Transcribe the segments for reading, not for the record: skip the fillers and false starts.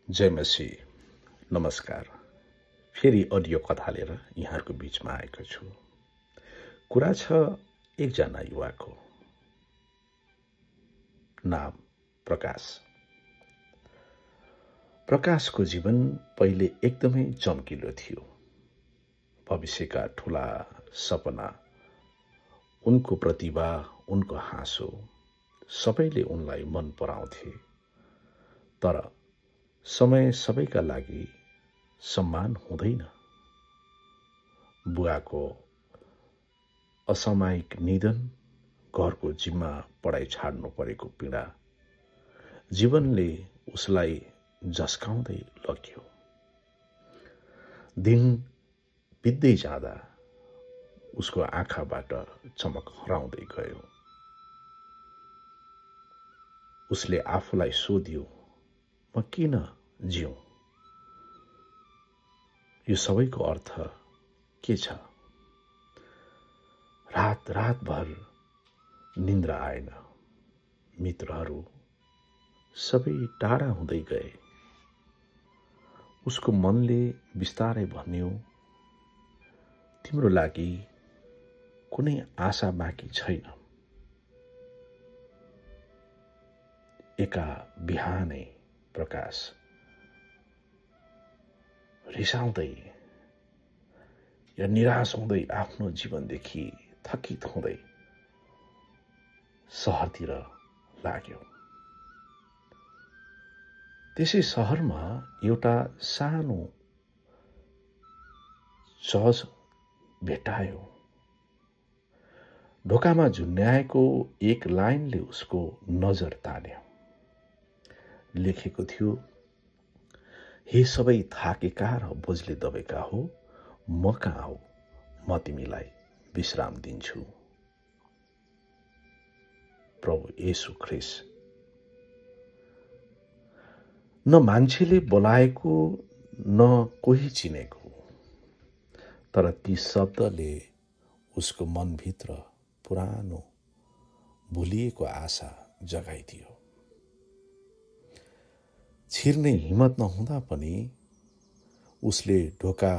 जय मसी। नमस्कार। फेरि अडियो कथा लिएर यहाँहरूको बीचमा आएको छु। कुरा छ एकजना युवाको, नाम प्रकाश। प्रकाशको जीवन पहिले एकदमै चम्किलो थियो। भविष्यका ठूला सपना, उनको प्रतिभा, उनको हाँसो सबैले उनलाई मन पराउँथे। तर समय सबैका लागि सम्मान हुँदैन। बुवाको असामयिक निधन, घरको जिम्मा पढाइ छाड्नु परेको पीडा, जीवनले उसलाई झस्काउँदै लग्यो। दिन बित्दै जाँदा उसको आँखाबाट चमक हराउँदै गयो। उसले आफूलाई सोध्यो, म किन जिउँ? यो सबैको अर्थ के छ? रातभर निन्द्रा आएन। मित्रहरू सबै टाढा हुँदै गए। उसको मनले बिस्तारै भन्यो, तिम्रो लागि कुनै आशा बाँकी छैन। एका बिहानै प्रकाश रिसाउँदै या निराश हुँदै आफ्नो जीवनदेखि थकित हुँदै शहरतिर लाग्यो। त्यसै शहरमा एउटा सानो चर्च भेटायो। ढोकामा झुन्ड्याएको एक लाइनले उसको नजर तान्यो। लेखेको थियो, हे सबै थाकेका र बोझले दबेका हो, म कहाँ आऊ, म तिमीलाई विश्राम दिन्छु। प्रभु येशू ख्रीष्ट। न मान्छेले बोलाएको, न कोही चिनेको, तर ती शब्दले उसको मनभित्र पुरानो भुलिएको आशा जगाइदियो। छिर्ने हिम्मत नहुँदा पनि उसले ढोका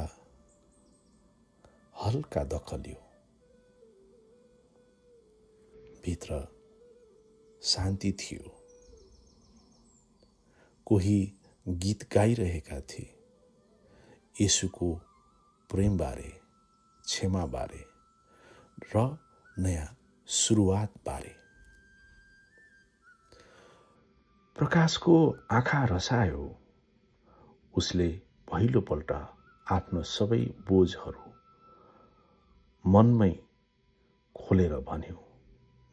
हल्का दखल्यो। भित्र शान्ति थियो। कोही गीत गाइरहेका थिए, येशूको प्रेमबारे, क्षमाबारे र नयाँ सुरुवातबारे। प्रकाशको आँखा रसायो। उसले पहिलोपल्ट आफ्नो सबै बोझहरू मनमै खोलेर भन्यो।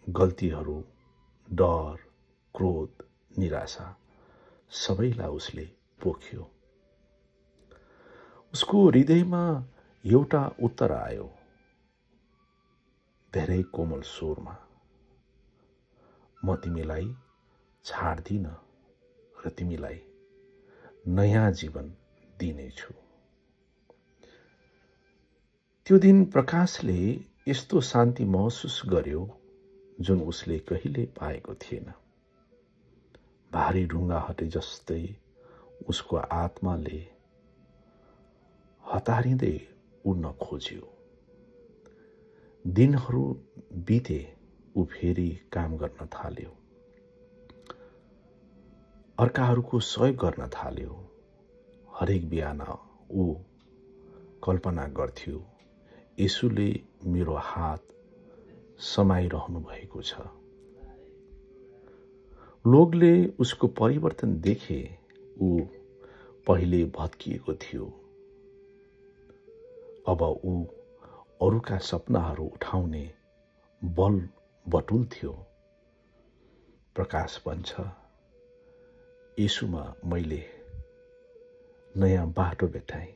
गल्तीहरू, डर, क्रोध, निराशा सबैलाई उसले पोख्यो। उसको हृदयमा एउटा उत्तर आयो, धेरै कोमल स्वरमा, म तिमीलाई छाड्दिन र तिमीलाई नयाँ जीवन दिनेछु। त्यो दिन प्रकाशले यस्तो शान्ति महसुस गर्यो जुन उसले कहिले पाएको थिएन। भारी ढुङ्गा हटे जस्तै उसको आत्माले हतारिँदै उड्न खोज्यो। दिनहरू बिते, ऊ फेरि काम गर्न थाल्यो। अर्काहरूको सहयोग गर्न थाल्यो। हरेक बिहान ऊ कल्पना गर्थ्यो, येशूले मेरो हात समाइरहनु भएको छ। लोकले उसको परिवर्तन देखे। ऊ पहिले भत्किएको थियो। अब ऊ अरूका सपनाहरू उठाउने बल बटुल्थ्यो। प्रकाश भन्छ, येशूमा मैले नयाँ बाटो भेटाएँ,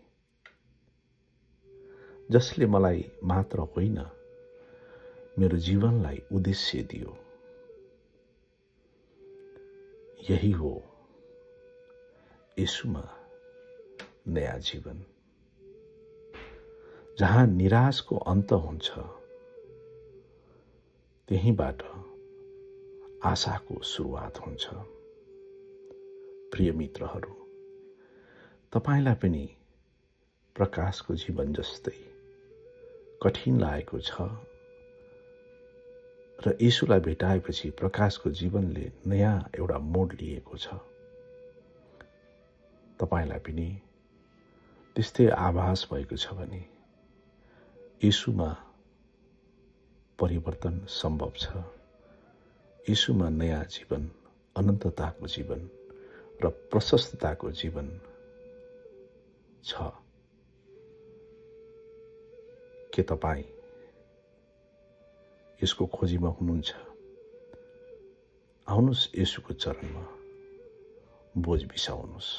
जसले मलाई मात्र होइन, मेरो जीवनलाई उद्देश्य दियो। यही हो येशूमा नयाँ जीवन, जहाँ निराशको अन्त हुन्छ, त्यहीबाट आशाको सुरुवात हुन्छ। प्रिय मित्रहरू, तपाईलाई पनि प्रकाशको जीवन जस्तै कठिन लागेको छ र येशूलाई भेटाएपछि प्रकाशको जीवनले नयाँ एउटा मोड लिएको छ। तपाईलाई पनि त्यस्तै आभास भएको छ भने येशूमा परिवर्तन सम्भव छ। येशूमा नयाँ जीवन, अनन्तताको जीवन र प्रशस्तताको जीवन छ। के तपाईँ यसको खोजीमा हुनुहुन्छ? आउनुहोस् येशूको चरणमा बोझ बिसाउनुहोस्।